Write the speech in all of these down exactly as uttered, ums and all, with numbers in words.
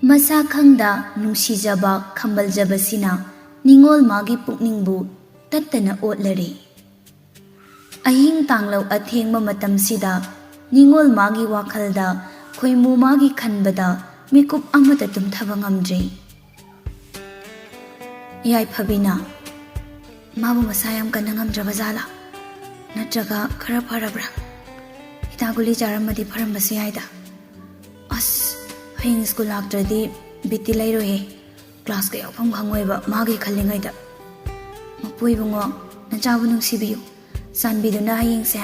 ꯃꯁꯥ ꯈꯪꯗ ꯅꯨꯡꯁꯤꯖꯕ ꯈꯝꯕꯜꯖꯕꯁꯤꯅ ꯅꯤꯉꯣꯜ ꯃꯥꯒꯤ ꯄꯨꯛꯅꯤꯡꯕꯨ ꯇꯠꯇꯅ ꯑꯣꯠꯂꯔꯦ꯫ ꯑꯍꯤꯡ ꯇꯥꯡꯂꯧ ꯑꯊꯦꯡꯕ ꯃꯇꯝꯁꯤꯗ ꯅꯤꯉꯣꯜ ꯃꯥꯒꯤ ꯋꯥꯈꯜꯗ ꯈꯣꯏꯃꯨ ꯃꯥꯒꯤ ꯈꯟꯕꯗ ꯃꯤꯀꯨꯞ ꯑꯃꯇ ꯇꯨꯝꯊꯕ ꯉꯝꯗ꯭ꯔꯦ꯫ ꯌꯥꯏꯐꯕꯤꯅ, "ꯃꯥꯕꯨ ꯃꯁꯥ ꯌꯥꯝ ꯀꯟꯅ ꯉꯝꯗ꯭ꯔꯕ ꯖꯥꯠꯂꯥ? ꯅꯠꯇ꯭ꯔꯒ ꯈꯔ ꯐꯔꯕ꯭ꯔꯥ? ꯍꯤꯗꯥꯛ ꯒꯨꯂꯤ ꯆꯥꯔꯝꯃꯗꯤ ꯐꯔꯝꯕꯁꯨ ꯌꯥꯏꯗ꯫ ꯑꯁ, ꯍꯌꯦꯡ ꯁ꯭ꯀꯨꯜ ꯂꯥꯛꯇ꯭ꯔꯗꯤ ꯕꯤꯠꯇꯤ ꯂꯩꯔꯣꯏꯍꯦ꯫ ꯀ꯭ꯂꯥꯁꯀ ꯌꯥꯎꯐꯝ ꯈꯪꯉꯣꯏꯕ ꯃꯥꯒꯤ ꯈꯜꯂꯤꯉꯩꯗ꯫ ꯃꯄꯨ ꯏꯕꯨꯡꯉꯣ, ꯅꯆꯥꯕꯨ ꯅꯨꯡꯁꯤꯕꯤꯌꯨ꯫ ꯆꯥꯟꯕꯤꯗꯨꯅ ꯍꯌꯦꯡꯁꯦ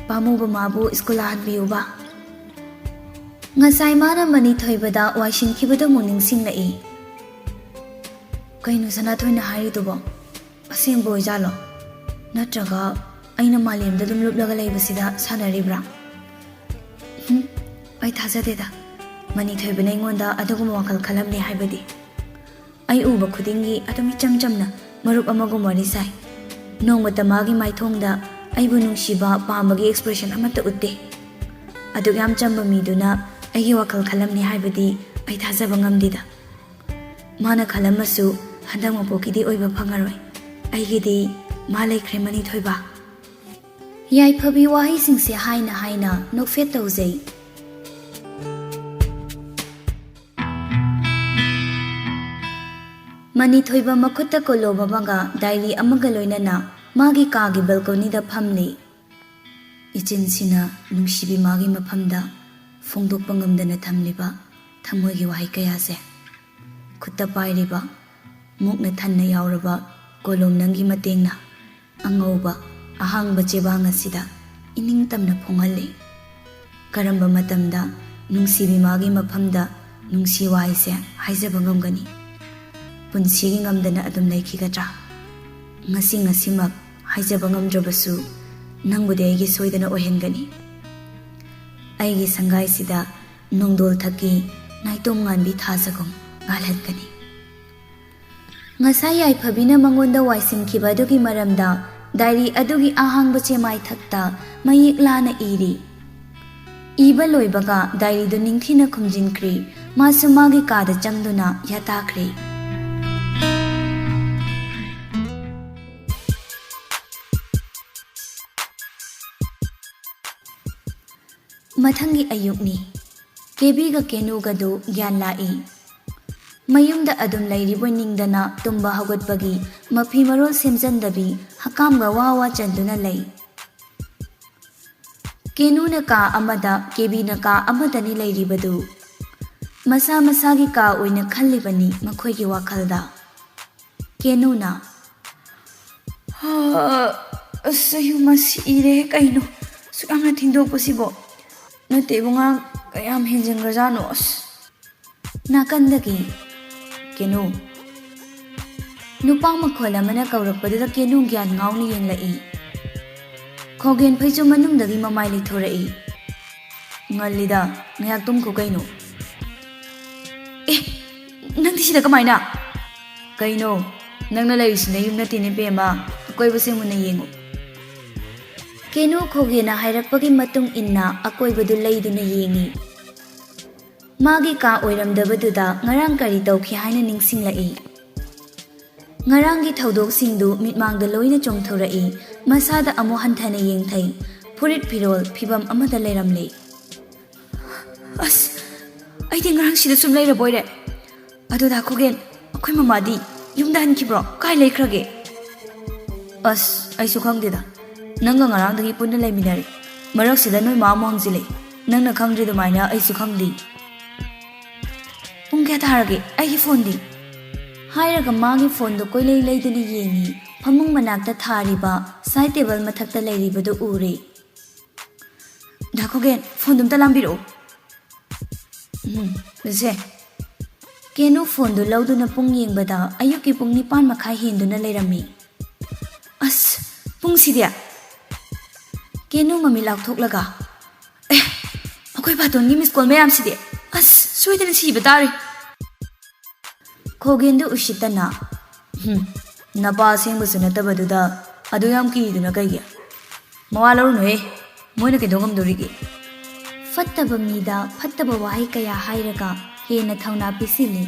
ꯄꯥꯝꯃꯨꯕ ꯃꯥꯕꯨ ꯁ꯭ꯀꯨꯜ ꯂꯥꯛꯍꯟꯕꯤꯌꯨꯕ꯫" ꯉꯁꯥꯏ ꯃꯥꯅ ꯃꯅꯤ ꯊꯣꯏꯕꯗ ꯋꯥꯏꯁꯤꯟꯈꯤꯕꯗꯨ ꯑꯃꯨꯛ ꯅꯤꯡꯁꯤꯡꯂꯛꯏ꯫ "ꯀꯩꯅꯣ ꯁꯅꯥꯊꯣꯏꯅ ꯍꯥꯏꯔꯤꯗꯨꯕꯣ? ꯑꯁꯦꯡꯕ ꯑꯣꯏꯖꯥꯠꯂꯣ? ꯅꯠꯇ꯭ꯔꯒ ꯑꯩꯅ ꯃꯥꯂꯦꯝꯗ ꯑꯗꯨꯝ ꯂꯨꯞꯂꯒ ꯂꯩꯕꯁꯤꯗ ꯁꯥꯟꯅꯔꯤꯕ꯭ꯔꯥ? ꯍꯨꯝ, ꯑꯩ ꯊꯥꯖꯗꯦꯗ꯫ ꯃꯅꯤ ꯊꯣꯏꯕꯅ ꯑꯩꯉꯣꯟꯗ ꯑꯗꯨꯒꯨꯝꯕ ꯋꯥꯈꯜ ꯈꯜꯂꯝꯅꯤ ꯍꯥꯏꯕꯗꯤ꯫ ꯑꯩ ꯎꯕ ꯈꯨꯗꯤꯡꯒꯤ ꯑꯗꯨꯝ ꯏꯆꯝ ꯆꯝꯅ ꯃꯔꯨꯞ ꯑꯃꯒꯨꯝ ꯋꯥꯔꯤ ꯁꯥꯏ꯫ ꯅꯣꯡꯃꯇ ꯃꯥꯒꯤ ꯃꯥꯏꯊꯣꯡꯗ ꯑꯩꯕꯨ ꯅꯨꯡꯁꯤꯕ ꯄꯥꯝꯕꯒꯤ expression ꯑꯃꯠꯇ ꯎꯠꯇꯦ꯫ ꯑꯗꯨꯛ ꯌꯥꯝ ꯆꯝꯕ ꯃꯤꯗꯨꯅ ꯑꯩꯒꯤ ꯋꯥꯈꯜ ꯈꯜꯂꯝꯅꯤ ꯍꯥꯏꯕꯗꯤ ꯑꯩ ꯊꯥꯖꯕ ꯉꯝꯗꯦꯗ꯫ ꯃꯥꯅ ꯈꯜꯂꯝꯃꯁꯨ ꯍꯟꯗꯛ ꯃꯄꯣꯛꯀꯤꯗꯤ ꯑꯣꯏꯕ ꯐꯪꯉꯔꯣꯏ꯫ ꯑꯩꯒꯤꯗꯤ ꯃꯥ ꯂꯩꯈ꯭ꯔꯦ ꯃꯅꯤ ꯊꯣꯏꯕ꯫" ꯌꯥꯏꯐꯕꯤ ꯋꯥꯍꯩꯁꯤꯡꯁꯦ ꯍꯥꯏꯅ ꯍꯥꯏꯅ ꯅꯣꯛꯐꯦꯠ ꯇꯧꯖꯩ꯫ ꯃꯅꯤ ꯊꯣꯏꯕ ꯃꯈꯨꯠꯇ ꯀꯣꯂꯣꯝ ꯑꯃꯒ diary ꯑꯃꯒ ꯂꯣꯏꯅꯅ ꯃꯥꯒꯤ ꯀꯥꯒꯤ balconyꯗ ꯐꯝꯂꯤ꯫ ꯏꯆꯤꯟꯁꯤꯅ ꯅꯨꯡꯁꯤꯕꯤ ꯃꯥꯒꯤ ꯃꯐꯝꯗ ꯐꯣꯡꯗꯣꯛꯄ ꯉꯝꯗꯅ ꯊꯝꯂꯤꯕ ꯊꯃꯣꯏꯒꯤ ꯋꯥꯍꯩ ꯀꯌꯥꯁꯦ꯫ ꯈꯨꯠꯇ ꯄꯥꯏꯔꯤꯕ ꯃꯨꯛꯅ ꯊꯟꯅ ꯌꯥꯎꯔꯕ ꯀꯣꯂꯣꯝ ꯅꯪꯒꯤ ꯃꯇꯦꯡꯅ ꯑꯉꯧꯕ ꯑꯍꯥꯡꯕ ꯆꯦꯕꯥꯡ ꯑꯁꯤꯗ ꯏꯅꯤꯡ ꯇꯝꯅ ꯐꯣꯡꯍꯜꯂꯤ꯫ ꯀꯔꯝꯕ ꯃꯇꯝꯗ ꯅꯨꯡꯁꯤꯕꯤ ꯃꯥꯒꯤ ꯃꯐꯝꯗ ꯅꯨꯡꯁꯤ ꯋꯥꯍꯩꯁꯦ ꯍꯥꯏꯖꯕ ꯉꯝꯒꯅꯤ? ꯄꯨꯟꯁꯤꯒꯤ ꯉꯝꯗꯅ ꯑꯗꯨꯝ ꯂꯩꯈꯤꯒꯗ꯭ꯔꯥ? ꯉꯁꯤ ꯉꯁꯤꯃꯛ ꯍꯥꯏꯖꯕ ꯉꯝꯗ꯭ꯔꯕꯁꯨ, ꯅꯪꯕꯨꯗꯤ ꯑꯩꯒꯤ ꯁꯣꯏꯗꯅ ꯑꯣꯏꯍꯟꯒꯅꯤ꯫ ꯑꯩꯒꯤ ꯁꯪꯒꯥꯏꯁꯤꯗ ꯅꯣꯡꯗꯣꯜ ꯊꯛꯀꯤ ꯅꯥꯏꯇꯣꯝ ꯉꯥꯟꯕꯤ ꯊꯥꯖꯒꯨꯝ ꯉꯥꯜꯍꯟꯒꯅꯤ꯫ ꯉꯁꯥꯏ ꯌꯥꯏꯐꯕꯤꯅ ꯃꯉꯣꯟꯗ ꯋꯥꯏꯁꯤꯟꯈꯤꯕ ꯑꯗꯨꯒꯤ ꯃꯔꯝꯗ diary ꯑꯗꯨꯒꯤ ꯑꯍꯥꯡꯕ ꯆꯦꯃꯥꯏꯊꯛꯇ ꯃꯌꯦꯛ ꯂꯥꯅ ꯏꯔꯤ꯫ ꯏꯕ ꯂꯣꯏꯕꯒ diaryꯗꯨ ꯅꯤꯡꯊꯤꯅ ꯈꯨꯝꯖꯤꯟꯈ꯭ꯔꯤ꯫ ꯃꯥꯁꯨ ꯃꯥꯒꯤ ꯀꯥꯗ ꯆꯪꯗꯨꯅ ꯌꯥꯇꯥꯈ꯭ꯔꯦ꯫ ꯃꯊꯪꯒꯤ ꯑꯌꯨꯛꯅꯤ꯫ ꯀꯦꯕꯤꯒ ꯀꯦꯅꯨꯒꯗꯨ ꯒ꯭ꯌꯥꯟ ꯂꯥꯛꯏ꯫ ꯃꯌꯨꯝꯗ ꯑꯗꯨꯝ ꯂꯩꯔꯤꯕꯣꯏ ꯅꯤꯡꯗꯅ ꯇꯨꯝꯕ ꯍꯧꯒꯠꯄꯒꯤ ꯃꯐꯤ ꯃꯔꯣꯜ ꯁꯦꯝꯖꯟꯗꯕꯤ ꯍꯀꯥꯝꯒ ꯋꯥ ꯋꯥ ꯆꯟꯗꯨꯅ ꯂꯩ꯫ ꯀꯦꯅꯨꯅ ꯀꯥ ꯑꯃꯗ, ꯀꯦꯕꯤꯅ ꯀꯥ ꯑꯃꯗꯅꯤ ꯂꯩꯔꯤꯕꯗꯨ꯫ ꯃꯁꯥ ꯃꯁꯥꯒꯤ ꯀꯥ ꯑꯣꯏꯅ ꯈꯜꯂꯤꯕꯅꯤ ꯃꯈꯣꯏꯒꯤ ꯋꯥꯈꯜꯗ꯫ ꯀꯦꯅꯨꯅ, "ꯍꯥ, ꯑꯁ, ꯑꯩ ꯌꯨꯝ ꯃꯁꯤ ꯏꯔꯦ ꯀꯩꯅꯣ? ꯑꯁꯨꯛ ꯌꯥꯝꯅ ꯊꯦꯡꯗꯣꯛꯄꯁꯤꯕꯣ? ꯅꯠꯇꯦ ꯏꯕꯨꯡꯉꯣ, ꯀꯌꯥꯝ ꯍꯦꯟꯖꯤꯟꯈ꯭ꯔꯖꯥꯠꯅꯣ ꯑꯁ?" ꯅꯥꯀꯟꯗꯒꯤ ꯀꯦꯅꯨ꯫ ꯅꯨꯄꯥ ꯃꯈꯣꯜ ꯑꯃꯅ ꯀꯧꯔꯛꯄꯗꯨꯗ ꯀꯦꯅꯨ ꯒ꯭ꯌꯥꯟ ꯉꯥꯎꯅ ꯌꯦꯡꯂꯛꯏ꯫ ꯈꯣꯒꯦꯟ ꯐꯩꯖꯨꯝ ꯃꯅꯨꯡꯗꯒꯤ ꯃꯃꯥꯏ ꯂꯩꯊꯣꯔꯛꯏ꯫ "ꯉꯜꯂꯤꯗ, ꯉꯥꯏꯍꯥꯛ ꯇꯨꯝꯈꯣ ꯀꯩꯅꯣ?" "ꯑꯦ, ꯅꯪꯗꯤ ꯁꯤꯗ ꯀꯃꯥꯏꯅ?" "ꯀꯩꯅꯣ, ꯅꯪꯅ ꯂꯩꯔꯤꯁꯤ ꯅꯌꯨꯝ ꯅꯠꯇꯦꯅꯦ ꯕꯦꯝꯃ, ꯑꯀꯣꯏꯕꯁꯦ ꯃꯨꯟꯅ ꯌꯦꯡꯉꯨ꯫" ꯀꯦꯅꯨ ꯈꯣꯒꯦꯅ ꯍꯥꯏꯔꯛꯄꯒꯤ ꯃꯇꯨꯡ ꯏꯟꯅ ꯑꯀꯣꯏꯕꯗꯨ ꯂꯩꯗꯨꯅ ꯌꯦꯡꯉꯤ꯫ ꯃꯥꯒꯤ ꯀꯥ ꯑꯣꯏꯔꯝꯗꯕꯗꯨꯗ ꯉꯔꯥꯡ ꯀꯔꯤ ꯇꯧꯈꯤ ꯍꯥꯏꯅ ꯅꯤꯡꯁꯤꯡꯂꯛꯏ꯫ ꯉꯔꯥꯡꯒꯤ ꯊꯧꯗꯣꯛꯁꯤꯡꯗꯨ ꯃꯤꯠꯃꯥꯡꯗ ꯂꯣꯏꯅ ꯆꯣꯡꯊꯣꯔꯛꯏ꯫ ꯃꯁꯥꯗ ꯑꯃꯨꯛ ꯍꯟꯊꯅ ꯌꯦꯡꯊꯩ꯫ ꯐꯨꯔꯤꯠ ꯐꯤꯔꯣꯜ ꯐꯤꯕꯝ ꯑꯃꯗ ꯂꯩꯔꯝꯂꯦ꯫ "ꯑꯁ, ꯑꯩꯗꯤ ꯉꯔꯥꯡ ꯁꯤꯗ ꯁꯨꯝ ꯂꯩꯔꯕꯣꯏꯔꯦ꯫ ꯑꯗꯨꯗ ꯈꯣꯒꯦꯟ, ꯑꯩꯈꯣꯏ ꯃꯃꯥꯗꯤ ꯌꯨꯝꯗ ꯍꯟꯈꯤꯕ꯭ꯔꯣ? ꯀꯥꯏ ꯂꯩꯈ꯭ꯔꯒꯦ?" "ꯑꯁ, ꯑꯩꯁꯨ ꯈꯪꯗꯦꯗ꯫ ꯅꯪꯒ ꯉꯔꯥꯡꯗꯒꯤ ꯄꯨꯟꯅ ꯂꯩꯃꯤꯟꯅꯔꯦ꯫ ꯃꯔꯛꯁꯤꯗ ꯅꯣꯏ ꯃꯥ ꯑꯃꯨꯛ ꯍꯪꯖꯤꯜꯂꯛꯏ꯫ ꯅꯪꯅ ꯈꯪꯗ꯭ꯔꯤ ꯑꯗꯨꯃꯥꯏꯅ ꯑꯩꯁꯨ ꯈꯪꯗꯦ꯫ ꯄꯨꯡ ꯀꯌꯥ ꯇꯥꯔꯒꯦ? ꯑꯩꯒꯤ ꯐꯣꯟꯗꯤ?" ꯍꯥꯏꯔꯒ ꯃꯥꯒꯤ ꯐꯣꯟꯗꯣ ꯀꯣꯏꯂꯩ ꯂꯩꯗꯨꯅ ꯌꯦꯡꯉꯤ꯫ ꯐꯃꯨꯡ ꯃꯅꯥꯛꯇ ꯊꯥꯔꯤꯕ ꯁꯥꯏꯠ ꯇꯦꯕꯜ ꯃꯊꯛꯇ ꯂꯩꯔꯤꯕꯗꯨ ꯎꯔꯦ꯫ "ꯗꯥ ꯈꯣꯒꯦꯟ, ꯐꯣꯟꯗꯨ ꯑꯝꯇ ꯂꯥꯝꯕꯤꯔꯛꯑꯣ꯫" "ꯎꯝ, ꯁꯦ꯫" ꯀꯦꯅꯨ ꯐꯣꯟꯗꯨ ꯂꯧꯗꯨꯅ ꯄꯨꯡ ꯌꯦꯡꯕꯗ ꯑꯌꯨꯛꯀꯤ ꯄꯨꯡ ꯅꯤꯄꯥꯟ ꯃꯈꯥꯏ ꯍꯦꯟꯗꯨꯅ ꯂꯩꯔꯝꯃꯤ꯫ "ꯑꯁ, ꯄꯨꯡꯁꯤꯗꯤ?" ꯀꯦꯅꯨ ꯃꯃꯤꯠ ꯂꯥꯎꯊꯣꯛꯂꯒ, "ꯑꯦ, ꯑꯩꯈꯣꯏ ꯕꯥꯇꯣꯟꯒꯤ ꯃꯤꯁ ꯀꯣꯜ ꯃꯌꯥꯝꯁꯤꯗꯤ! ꯑꯁ, ꯁꯣꯏꯗꯅ ꯁꯤꯕ ꯇꯥꯔꯦ꯫" ꯈꯣꯒꯦꯟꯗꯨ ꯎꯁꯤꯠꯇꯅ, "ꯍꯨꯝ, ꯅꯄꯥ ꯑꯁꯦꯡꯕꯁꯨ ꯅꯠꯇꯕꯗꯨꯗ ꯑꯗꯨ ꯌꯥꯝ ꯀꯤꯔꯤꯗꯨꯅ ꯀꯩꯒꯤ? ꯃꯋꯥ ꯂꯧꯔꯨꯅꯨꯍꯦ, ꯃꯣꯏꯅ ꯀꯩꯗꯧ ꯉꯝꯗꯧꯔꯤꯒꯦ?" ꯐꯠꯇꯕ ꯃꯤꯗ ꯐꯠꯇꯕ ꯋꯥꯍꯩ ꯀꯌꯥ ꯍꯥꯏꯔꯒ ꯍꯦꯟꯅ ꯊꯧꯅꯥ ꯄꯤꯁꯤꯜꯂꯤ꯫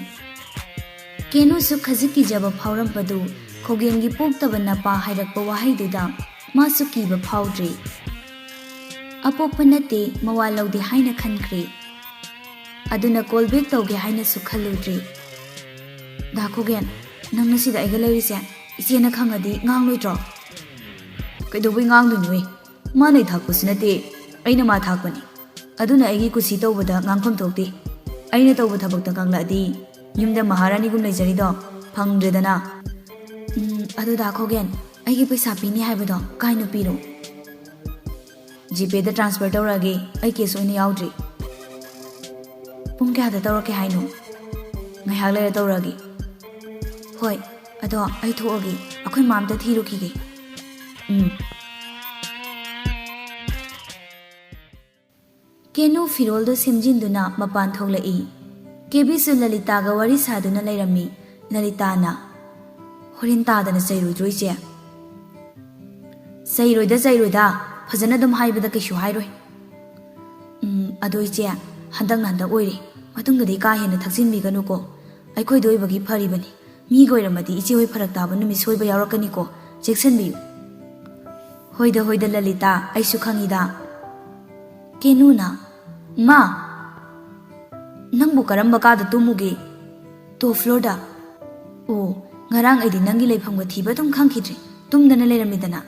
ꯀꯦꯅꯨꯁꯨ ꯈꯖꯤꯛ ꯀꯤꯖꯕ ꯐꯥꯎꯔꯝꯕꯗꯨ ꯈꯣꯒꯦꯟꯒꯤ ꯄꯣꯛꯇꯕ ꯅꯄꯥ ꯍꯥꯏꯔꯛꯄ ꯋꯥꯍꯩꯗꯨꯗ ꯃꯥꯁꯨ ꯀꯤꯕ ꯐꯥꯎꯗ꯭ꯔꯤ꯫ ꯑꯄꯣꯛꯄ ꯅꯠꯇꯦ, ꯃꯋꯥ ꯂꯧꯗꯦ ꯍꯥꯏꯅ ꯈꯟꯈ꯭ꯔꯦ꯫ ꯑꯗꯨꯅ call back ꯇꯧꯒꯦ ꯍꯥꯏꯅꯁꯨ ꯈꯜꯂꯨꯗ꯭ꯔꯤ꯫ "ꯗꯥ ꯈꯣꯒꯦꯟ, ꯅꯪꯅ ꯁꯤꯗ ꯑꯩꯒ ꯂꯩꯔꯤꯁꯦ ꯏꯆꯦꯅ ꯈꯪꯉꯗꯤ ꯉꯥꯡꯂꯣꯏꯗ꯭ꯔꯣ?" "ꯀꯩꯗꯧꯕꯩ ꯉꯥꯡꯗꯣꯏꯅꯣꯍꯦ? ꯃꯥꯅ ꯑꯩ ꯊꯥꯛꯄꯁꯨ ꯅꯠꯇꯦ, ꯑꯩꯅ ꯃꯥ ꯊꯥꯛꯄꯅꯤ꯫ ꯑꯗꯨꯅ ꯑꯩꯒꯤ ꯀꯨꯁꯤ ꯇꯧꯕꯗ ꯉꯥꯡꯐꯝ ꯊꯣꯛꯇꯦ꯫ ꯑꯩꯅ ꯇꯧꯕ ꯊꯕꯛꯇ ꯉꯥꯡꯂꯛꯑꯗꯤ ꯌꯨꯝꯗ ꯃꯍꯥꯔꯥꯅꯤꯒꯨꯝ ꯂꯩꯖꯔꯤꯗꯣ ꯐꯪꯗ꯭ꯔꯦꯗꯅ꯫" "ꯎꯝ, ꯑꯗꯨ ꯗꯥ ꯈꯣꯒꯦꯟ, ꯑꯩꯒꯤ ꯄꯩꯁꯥ ꯄꯤꯅꯤ ꯍꯥꯏꯕꯗꯣ ꯀꯥꯏ ꯅꯨꯄꯤꯔꯣ?" "GPayꯗ transfer ꯇꯧꯔꯛꯑꯒꯦ, ꯑꯩ cash ꯑꯣꯏꯅ ꯌꯥꯎꯗ꯭ꯔꯤ꯫" "ꯄꯨꯡ ꯀꯌꯥꯗ ꯇꯧꯔꯛꯀꯦ ꯍꯥꯏꯅꯣ?" "ꯉꯥꯏꯍꯥꯛ ꯂꯩꯔ ꯇꯧꯔꯛꯑꯒꯦ꯫" "ꯍꯣꯏ, ꯑꯗꯣ ꯑꯩ ꯊꯣꯛꯑꯒꯦ, ꯑꯩꯈꯣꯏ ꯃꯥ ꯑꯝꯇ ꯊꯤꯔꯨꯈꯤꯒꯦ꯫" "ꯎꯝ꯫" ꯀꯦꯅꯨ ꯐꯤꯔꯣꯜꯗꯨ ꯁꯦꯝꯖꯤꯟꯗꯨꯅ ꯃꯄꯥꯟ ꯊꯣꯛꯂꯛꯏ꯫ ꯀꯦꯕꯤꯁꯨ ꯂꯂꯤꯇꯥꯒ ꯋꯥꯔꯤ ꯁꯥꯗꯨꯅ ꯂꯩꯔꯝꯃꯤ꯫ ꯂꯂꯤꯇꯥꯅ, "ꯍꯣꯔꯦꯟ ꯇꯥꯗꯅ ꯆꯩꯔꯣꯏꯗ꯭ꯔꯣ, ꯏꯆꯦ?" "ꯆꯩꯔꯣꯏꯗ, ꯆꯩꯔꯣꯏꯗ, ꯐꯖꯅ ꯑꯗꯨꯝ ꯍꯥꯏꯕꯗ ꯀꯩꯁꯨ ꯍꯥꯏꯔꯣꯏ꯫" "ꯎꯝ, ꯑꯗꯣ ꯏꯆꯦ, ꯍꯟꯗꯛꯅ ꯍꯟꯗꯛ ꯑꯣꯏꯔꯦ, ꯃꯇꯨꯡꯗꯗꯤ ꯀꯥ ꯍꯦꯟꯅ ꯊꯛꯆꯤꯟꯕꯤꯒꯅꯨꯀꯣ꯫ ꯑꯩꯈꯣꯏꯗ ꯑꯣꯏꯕꯒꯤ ꯐꯔꯤꯕꯅꯤ, ꯃꯤꯒ ꯑꯣꯏꯔꯝꯃꯗꯤ ꯏꯆꯦ ꯍꯣꯏ ꯐꯔꯛ ꯇꯥꯕ ꯅꯨꯃꯤꯠ ꯁꯣꯏꯕ ꯌꯥꯎꯔꯛꯀꯅꯤꯀꯣ, ꯆꯦꯛꯁꯤꯟꯕꯤꯌꯨ꯫" "ꯍꯣꯏꯗ, ꯍꯣꯏꯗ ꯂꯂꯤꯇꯥ, ꯑꯩꯁꯨ ꯈꯪꯉꯤꯗ꯫" ꯀꯦꯅꯨꯅ, "ꯃꯥ, ꯅꯪꯕꯨ ꯀꯔꯝꯕ ꯀꯥꯗ ꯇꯨꯝꯃꯨꯒꯦ?" "Top floorꯗ꯫" "ꯑꯣ, ꯉꯔꯥꯡ ꯑꯩꯗꯤ ꯅꯪꯒꯤ ꯂꯩꯐꯝꯒ ꯊꯤꯕ ꯑꯗꯨꯝ ꯈꯪꯈꯤꯗ꯭ꯔꯦ, ꯇꯨꯝꯗꯅ ꯂꯩꯔꯝꯃꯤꯗꯅ꯫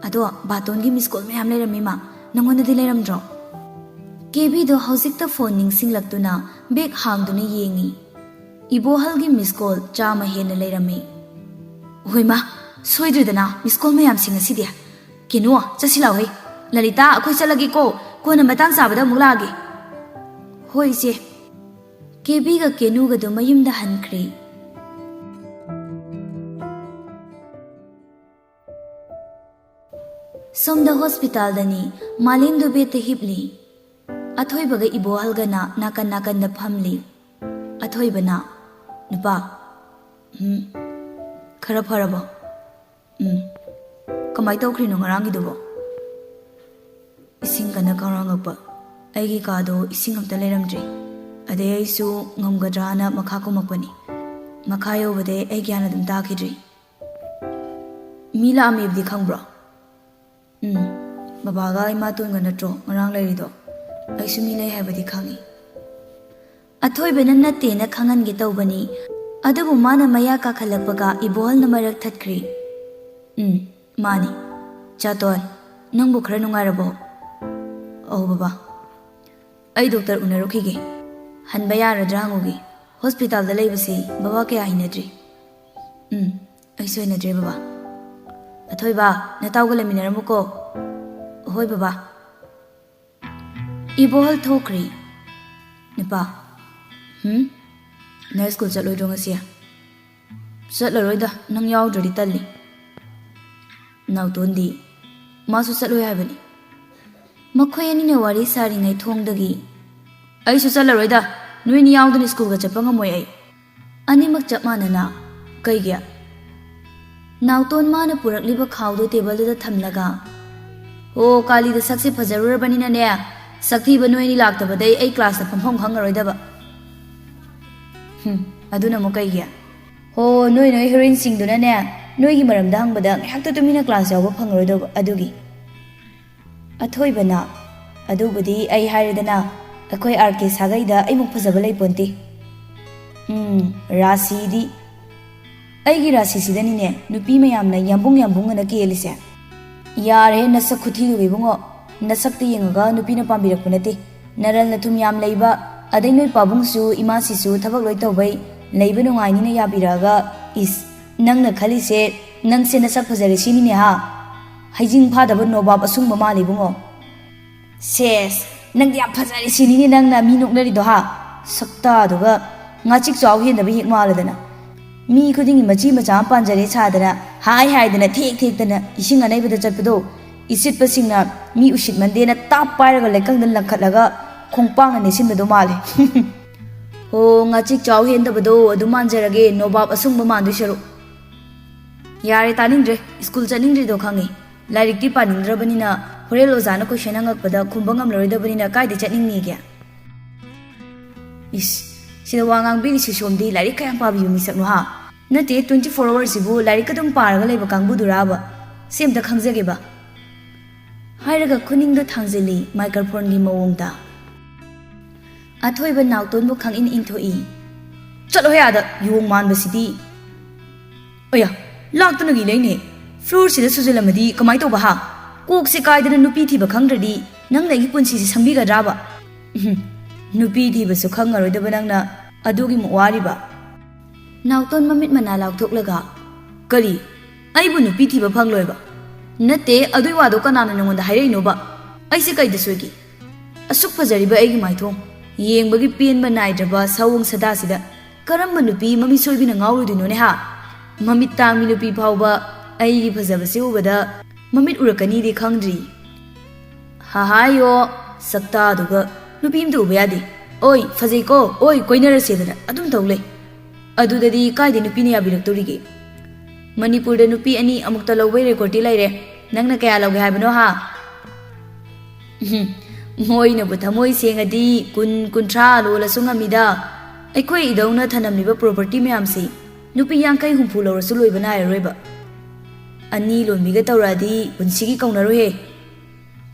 ꯑꯗꯣ ꯕꯥꯇꯣꯟꯒꯤ miss call ꯃꯌꯥꯝ ꯂꯩꯔꯝꯃꯤ ꯃꯥ, ꯅꯪꯉꯣꯟꯗꯗꯤ ꯂꯩꯔꯝꯗ꯭ꯔꯣ?" ꯀꯦꯕꯤꯗꯣ ꯍꯧꯖꯤꯛꯇ phone ꯅꯤꯡꯁꯤꯡꯂꯛꯇꯨꯅ bag ꯍꯥꯡꯗꯨꯅ ꯌꯦꯡꯉꯤ꯫ ꯏꯕꯣꯍꯜꯒꯤ miss call ꯆꯥꯝꯃ ꯍꯦꯟꯅ ꯂꯩꯔꯝꯃꯤ꯫ "ꯍꯣꯏ ꯃꯥ, ꯁꯣꯏꯗ꯭ꯔꯦꯗꯅ miss call ꯃꯌꯥꯝꯁꯤꯡ ꯑꯁꯤꯗꯤ꯫ ꯀꯦꯅꯨ, ꯆꯠꯁꯤ ꯂꯥꯎꯍꯦ꯫ ꯂꯂꯤꯇꯥ, ꯑꯩꯈꯣꯏ ꯆꯠꯂꯒꯦꯀꯣ, ꯀꯣꯟꯅ ꯃꯇꯥꯡ ꯆꯥꯕꯗ ꯑꯃꯨꯛ ꯂꯥꯛꯑꯒꯦ꯫" "ꯍꯣꯏ ꯏꯆꯦ꯫" ꯀꯦꯕꯤꯒ ꯀꯦꯅꯨꯒꯗꯨ ꯃꯌꯨꯝꯗ ꯍꯟꯈ꯭ꯔꯦ꯫ ꯁꯣꯝꯗ hospitalꯗꯅꯤ꯫ ꯃꯥꯂꯦꯝꯗꯨ bedꯇ ꯍꯤꯞꯂꯤ꯫ ꯑꯊꯣꯏꯕꯒ ꯏꯕꯣꯍꯜꯒꯅ ꯅꯥꯀꯟ ꯅꯥꯀꯟꯗ ꯐꯝꯂꯤ꯫ ꯑꯊꯣꯏꯕꯅ, "ꯅꯨꯄꯥ, ꯎꯝ, ꯈꯔ ꯐꯔꯕꯣ?" "ꯎꯝ꯫ ꯀꯃꯥꯏ ꯇꯧꯈ꯭ꯔꯤꯅꯣ ꯉꯔꯥꯡꯒꯤꯗꯨꯕꯣ?" "ꯏꯁꯤꯡ ꯀꯟꯅ ꯈꯧꯔꯥꯡꯉꯛꯄ꯫ ꯑꯩꯒꯤ ꯀꯥꯗꯣ ꯏꯁꯤꯡ ꯑꯝꯇ ꯂꯩꯔꯝꯗ꯭ꯔꯦ꯫" ꯑꯗꯩ ꯑꯩꯁꯨ ꯉꯝꯒꯗ꯭ꯔꯥꯅ ꯃꯈꯥ ꯀꯨꯝꯃꯛꯄꯅꯤ꯫ ꯃꯈꯥ ꯌꯧꯕꯗꯩ ꯑꯩ ꯒ꯭ꯌꯥꯟ ꯑꯗꯨꯝ ꯇꯥꯈꯤꯗ꯭ꯔꯤ꯫ ꯃꯤ ꯂꯥꯛꯑꯝꯃꯤꯕꯗꯤ ꯈꯪꯕ꯭ꯔꯣ? ꯎꯝ, ꯕꯕꯥꯒ ꯏꯃꯥꯇꯣꯟꯒ ꯅꯠꯇ꯭ꯔꯣ ꯉꯔꯥꯡ ꯂꯩꯔꯤꯗꯣ? ꯑꯩꯁꯨ ꯃꯤ ꯂꯩ ꯍꯥꯏꯕꯗꯤ ꯈꯪꯉꯤ꯫ ꯑꯊꯣꯏꯕꯅ ꯅꯠꯇꯦꯅ ꯈꯪꯍꯟꯒꯦ ꯇꯧꯕꯅꯤ, ꯑꯗꯨꯕꯨ ꯃꯥꯅ ꯃꯌꯥ ꯀꯥꯈꯠꯂꯛꯄꯒ ꯏꯕꯣꯍꯜꯅ ꯃꯔꯛ ꯊꯠꯈ꯭ꯔꯦ꯫ ꯎꯝ, ꯃꯥꯅꯤ꯫ ꯆꯥꯇꯣꯟ, ꯅꯪꯕꯨ ꯈꯔ ꯅꯨꯡꯉꯥꯏꯔꯕꯣ? ꯑꯧ ꯕꯕꯥ꯫ ꯑꯩ ꯗꯣꯛꯇꯔ ꯎꯅꯔꯨꯈꯤꯒꯦ꯫ ꯍꯟꯕ ꯌꯥꯔꯗ꯭ꯔꯥ ꯍꯪꯉꯨꯒꯦ꯫ ꯍꯣꯁꯄꯤꯇꯥꯜꯗ ꯂꯩꯕꯁꯤ ꯕꯕꯥ ꯀꯌꯥ ꯍꯩꯅꯗ꯭ꯔꯤ꯫ ꯎꯝ, ꯑꯩꯁꯨ ꯍꯩꯅꯗ꯭ꯔꯦ ꯕꯕꯥ꯫ ꯑꯊꯣꯏꯕ, ꯅꯇꯥꯎꯒ ꯂꯩꯃꯤꯟꯅꯔꯝꯃꯨꯀꯣ꯫ ꯍꯣꯏ ꯕꯕꯥ꯫ ꯏꯕꯣꯍꯜ ꯊꯣꯛꯈ꯭ꯔꯦ꯫ ꯅꯨꯄꯥ, ꯍꯨꯝ? ꯅꯪ ꯁ꯭ꯀꯨꯜ ꯆꯠꯂꯣꯏꯗ꯭ꯔꯣ ꯉꯁꯤ? ꯆꯠꯂꯔꯣꯏꯗ, ꯅꯪ ꯌꯥꯎꯗ꯭ꯔꯗꯤ ꯇꯜꯂꯤ꯫ ꯅꯥꯎꯇꯣꯟꯗꯤ? ꯃꯥꯁꯨ ꯆꯠꯂꯣꯏ ꯍꯥꯏꯕꯅꯤ꯫ ꯃꯈꯣꯏ ꯑꯅꯤꯅ ꯋꯥꯔꯤ ꯁꯥꯔꯤꯉꯩ ꯊꯣꯡꯗꯒꯤ, "ꯑꯩꯁꯨ ꯆꯠꯂꯔꯣꯏꯗ, ꯅꯣꯏꯅꯤ ꯌꯥꯎꯗꯅ ꯁ꯭ꯀꯨꯜꯒ ꯆꯠꯄ ꯉꯝꯃꯣꯏ ꯑꯩ"꯫ ꯑꯅꯤꯃꯛ ꯆꯞ ꯃꯥꯟꯅꯅ, "ꯀꯩꯒꯤ?" ꯅꯥꯎꯇꯣꯟ ꯃꯥꯅ ꯄꯨꯔꯛꯂꯤꯕ ꯈꯥꯎꯗꯨ ꯇꯦꯕꯜꯗꯨꯗ ꯊꯝꯂꯒ, "ꯑꯣ, ꯀꯥꯂꯤꯗ ꯁꯛꯁꯦ ꯐꯖꯔꯨꯔꯕꯅꯤꯅꯅꯦ, ꯁꯛꯊꯤꯕ ꯅꯣꯏ ꯑꯅꯤ ꯂꯥꯛꯇꯕꯗꯩ ꯑꯩ ꯀ꯭ꯂꯥꯁꯇ ꯐꯝꯐꯝ ꯈꯪꯉꯔꯣꯏꯗꯕ"꯫ "ꯍꯨꯝ, ꯑꯗꯨꯅ ꯑꯃꯨꯛ ꯀꯩꯒꯤ?" "ꯍꯣ, ꯅꯣꯏ ꯅꯣꯏ ꯍꯦꯔꯣꯏꯟꯁꯤꯡꯗꯨꯅꯅꯦ, ꯅꯣꯏꯒꯤ ꯃꯔꯝꯗ ꯍꯪꯕꯗ ꯉꯥꯏꯍꯥꯛꯇ ꯇꯨꯃꯤꯟꯅ ꯀ꯭ꯂꯥꯁ ꯌꯥꯎꯕ ꯐꯪꯉꯔꯣꯏꯗꯧꯕ ꯑꯗꯨꯒꯤ"꯫ ꯑꯊꯣꯏꯕꯅ, "ꯑꯗꯨꯕꯨꯗꯤ ꯑꯩ ꯍꯥꯏꯔꯦꯗꯅ, ꯑꯩꯈꯣꯏ ꯑꯥꯔ ꯀꯦ ꯁꯥꯒꯩꯗ ꯑꯩꯃꯨꯛ ꯐꯖꯕ ꯂꯩꯄꯣꯟꯇꯦ"꯫ ꯎꯝ, ꯔꯥꯁꯤꯗꯤ꯫ ꯑꯩꯒꯤ ꯔꯥꯁꯤꯁꯤꯗꯅꯤꯅꯦ ꯅꯨꯄꯤ ꯃꯌꯥꯝꯅ ꯌꯥꯝꯕꯨꯡ ꯌꯥꯝꯕꯨꯡ ꯑꯅ ꯀꯦꯜꯂꯤꯁꯦ꯫ ꯌꯥꯔꯦ, ꯅꯁꯛ ꯈꯨꯊꯤꯗꯨꯒ ꯏꯕꯨꯡꯉꯣ, ꯅꯁꯛꯇ ꯌꯦꯡꯉꯒ ꯅꯨꯄꯤꯅ ꯄꯥꯝꯕꯤꯔꯛꯄ ꯅꯠꯇꯦ꯫ ꯅꯔꯜ ꯅꯊꯨꯝ ꯌꯥꯝ ꯂꯩꯕ, ꯑꯗꯩ ꯅꯣꯏ ꯄꯥꯕꯨꯡꯁꯨ ꯏꯃꯥꯁꯤꯁꯨ ꯊꯕꯛ ꯂꯣꯏ ꯇꯧꯕꯩ ꯂꯩꯕ ꯅꯨꯡꯉꯥꯏꯅꯤꯅ ꯌꯥꯕꯤꯔꯛꯑꯒ, ꯏꯁ, ꯅꯪꯅ ꯈꯜꯂꯤꯁꯦ ꯅꯪꯁꯦ ꯅꯁꯛ ꯐꯖꯔꯦ ꯁꯤꯅꯤꯅꯦ ꯍꯥ? ꯍꯩꯖꯤꯡ ꯐꯥꯗꯕ ꯅꯣꯕꯥꯞ ꯑꯁꯨꯡꯕ ꯃꯥꯜꯂꯤ ꯏꯕꯨꯡꯉꯣ꯫ ꯁꯦꯁ, ꯅꯪꯗꯤ ꯌꯥꯝ ꯐꯖꯔꯦ ꯁꯤꯅꯤꯅꯦ ꯅꯪꯅ ꯃꯤ ꯅꯣꯛꯅꯔꯤꯗꯣ ꯍꯥ? ꯁꯛꯇꯥꯗꯨꯒ, ꯉꯥꯆꯤꯛ ꯆꯥꯎ ꯍꯦꯟꯗꯕ ꯍꯦꯛ ꯃꯥꯜꯂꯗꯅ꯫ ꯃꯤ ꯈꯨꯗꯤꯡꯒꯤ ꯃꯆꯤ ꯃꯆꯥ ꯑꯃ ꯄꯥꯟꯖꯔꯦ ꯁꯥꯗꯅ, ꯍꯥꯏ ꯍꯥꯏꯗꯅ ꯊꯦꯛ ꯊꯦꯛꯇꯅ ꯏꯁꯤꯡ ꯑꯅꯩꯕꯗ ꯆꯠꯄꯗꯣ, ꯏꯁꯤꯠꯄꯁꯤꯡꯅ ꯃꯤ ꯎꯁꯤꯠꯃꯟꯗꯦꯅ ꯇꯥꯞ ꯄꯥꯏꯔꯒ ꯂꯩꯀꯪꯗ ꯂꯪꯈꯠꯂꯒ ꯈꯣꯡꯄꯥꯡꯅ ꯅꯦꯠꯁꯤꯟꯕꯗꯣ ꯃꯥꯜꯂꯦ꯫ ꯍꯣ, ꯉꯥꯆꯤꯛ ꯆꯥꯎ ꯍꯦꯟꯗꯕꯗꯣ ꯑꯗꯨ ꯃꯥꯟꯖꯔꯒꯦ, ꯅꯣꯕꯥꯞ ꯑꯁꯨꯡꯕ ꯃꯥꯟꯗꯣꯏ ꯁꯔꯨꯛ꯫ ꯌꯥꯔꯦ, ꯇꯥꯅꯤꯡꯗ꯭ꯔꯦ꯫ ꯁ꯭ꯀꯨꯜ ꯆꯠꯅꯤꯡꯗ꯭ꯔꯤꯗꯣ ꯈꯪꯉꯤ꯫ ꯂꯥꯏꯔꯤꯛꯇꯤ ꯄꯥꯅꯤꯡꯗ꯭ꯔꯕꯅꯤꯅ, ꯍꯣꯔꯦꯟ ꯑꯣꯖꯥꯅ ꯀꯣꯏꯁꯟ ꯍꯪꯉꯛꯄꯗ ꯈꯨꯝꯕ ꯉꯝꯂꯔꯣꯏꯗꯕꯅꯤꯅ ꯀꯥꯏꯗ ꯆꯠꯅꯤꯡꯅꯤꯒꯦ? ꯏꯁ, ꯁꯤꯗ ꯋꯥ ꯉꯥꯡꯕꯤꯔꯤꯁꯤ ꯁꯣꯝꯗꯤ ꯂꯥꯏꯔꯤꯛ ꯀꯌꯥꯝ ꯄꯥꯕꯤꯕ ꯃꯤꯁꯛꯅꯣ ꯍꯥ? ꯅꯠꯇꯦ, twenty four hour ꯁꯤꯕꯨ ꯂꯥꯏꯔꯤꯛ ꯑꯗꯨꯝ ꯄꯥꯔꯒ ꯂꯩꯕ ꯀꯥꯡꯕꯨꯗꯨꯔꯥꯕ? ꯁꯤ ꯑꯝꯇ ꯈꯪꯖꯒꯦꯕ꯫ ꯍꯥꯏꯔꯒ ꯈꯨꯅꯤꯡꯗꯣ ꯊꯥꯡꯖꯤꯜꯂꯤ microphone ꯒꯤ ꯃꯑꯣꯡꯗ꯫ ꯑꯊꯣꯏꯕ ꯅꯥꯎꯇꯣꯟꯕꯨ ꯈꯪꯏꯟ ꯏꯟꯊꯣꯛꯏ꯫ "ꯆꯠꯂꯣꯍꯦ ꯑꯥꯗ, ꯌꯣꯡ ꯃꯥꯟꯕꯁꯤꯗꯤ!" "ꯑꯌꯥ, ꯂꯥꯛꯇꯅ ꯏꯂꯩꯅꯦ꯫ Floor ꯁꯤꯗ ꯁꯨꯖꯜꯂꯝꯃꯗꯤ ꯀꯃꯥꯏ ꯇꯧꯕ ꯍꯥ? ꯀꯣꯛꯁꯦ ꯀꯥꯏꯗꯅ ꯅꯨꯄꯤ ꯊꯤꯕ ꯈꯪꯗ꯭ꯔꯗꯤ ꯅꯪꯅ ꯑꯩꯒꯤ ꯄꯨꯟꯁꯤꯁꯦ ꯁꯪꯕꯤꯒꯗ꯭ꯔꯥꯕ? ꯎꯝꯍꯨꯝ, ꯅꯨꯄꯤ ꯊꯤꯕꯁꯨ ꯈꯪꯉꯔꯣꯏꯗꯕ ꯅꯪꯅ ꯑꯗꯨꯒꯤꯃꯨꯛ ꯋꯥꯔꯤꯕ?" ꯅꯥꯎꯇꯣꯟ ꯃꯃꯤꯠ ꯃꯅꯥ ꯂꯥꯎꯊꯣꯛꯂꯒ, "ꯀꯔꯤ? ꯑꯩꯕꯨ ꯅꯨꯄꯤ ꯊꯤꯕ ꯐꯪꯂꯣꯏꯕ?" "ꯅꯠꯇꯦ, ꯑꯗꯨꯏ ꯋꯥꯗꯣ ꯀꯅꯥꯅ ꯅꯉꯣꯟꯗ ꯍꯥꯏꯔꯛꯏꯅꯣꯕ? ꯑꯩꯁꯦ ꯀꯩꯗ ꯁꯣꯏꯒꯦ? ꯑꯁꯨꯛ ꯐꯖꯔꯤꯕ ꯑꯩꯒꯤ ꯃꯥꯏꯊꯣꯡ, ꯌꯦꯡꯕꯒꯤ ꯄꯦꯟꯕ ꯅꯥꯏꯗ꯭ꯔꯕ ꯁꯑꯣꯡ ꯁꯥꯗꯥꯁꯤꯗ ꯀꯔꯝꯕ ꯅꯨꯄꯤ ꯃꯃꯤꯠ ꯁꯣꯏꯕꯤꯅ ꯉꯥꯎꯔꯣꯏꯗꯣꯏꯅꯣꯅꯦ ꯍꯥ? ꯃꯃꯤꯠ ꯇꯥꯡꯕꯤ ꯅꯨꯄꯤ ꯐꯥꯎꯕ ꯑꯩꯒꯤ ꯐꯖꯕꯁꯤ ꯎꯕꯗ ꯃꯃꯤꯠ ꯎꯔꯛꯀꯅꯤꯗꯤ ꯈꯪꯗ꯭ꯔꯤ꯫ ꯍꯥꯍꯥꯌꯣ, ꯁꯛꯇꯥꯗꯨꯒ ꯅꯨꯄꯤ ꯑꯃꯗ ꯎꯕ ꯌꯥꯗꯦ꯫ ꯑꯣꯏ, ꯐꯖꯩꯀꯣ, ꯑꯣꯏ, ꯀꯣꯏꯅꯔꯁꯦꯗꯅ ꯑꯗꯨꯝ ꯇꯧ ꯂꯩ꯫ ꯑꯗꯨꯗꯗꯤ ꯀꯥꯏꯗꯩ ꯅꯨꯄꯤꯅ ꯌꯥꯕꯤꯔꯛꯇꯣꯔꯤꯒꯦ? ꯃꯅꯤꯄꯨꯔꯗ ꯅꯨꯄꯤ ꯑꯅꯤ ꯑꯃꯨꯛꯇ ꯂꯧꯕꯩ record ꯇꯤ ꯂꯩꯔꯦ꯫ ꯅꯪꯅ ꯀꯌꯥ ꯂꯧꯒꯦ ꯍꯥꯏꯕꯅꯣ ꯍꯥ?" "ꯎꯝ, ꯃꯣꯏꯅꯕꯨ ꯊꯃꯣꯏ ꯁꯦꯡꯉꯗꯤ ꯀꯨꯟ, ꯀꯨꯟꯊ꯭ꯔꯥ ꯂꯣꯜꯂꯁꯨ ꯉꯝꯃꯤꯗ꯫ ꯑꯩꯈꯣꯏ ꯏꯗꯧꯅ ꯊꯅꯝꯂꯤꯕ property ꯃꯌꯥꯝꯁꯤ ꯅꯨꯄꯤ ꯌꯥꯡꯈꯩ ꯍꯨꯝꯐꯨ ꯂꯧꯔꯁꯨ ꯂꯣꯏꯕ ꯅꯥꯏꯔꯔꯣꯏꯕ꯫ ꯑꯅꯤ ꯂꯣꯟꯕꯤꯒ ꯇꯧꯔꯛꯑꯗꯤ ꯄꯨꯟꯁꯤꯒꯤ ꯀꯧꯅꯔꯣꯏꯍꯦ꯫"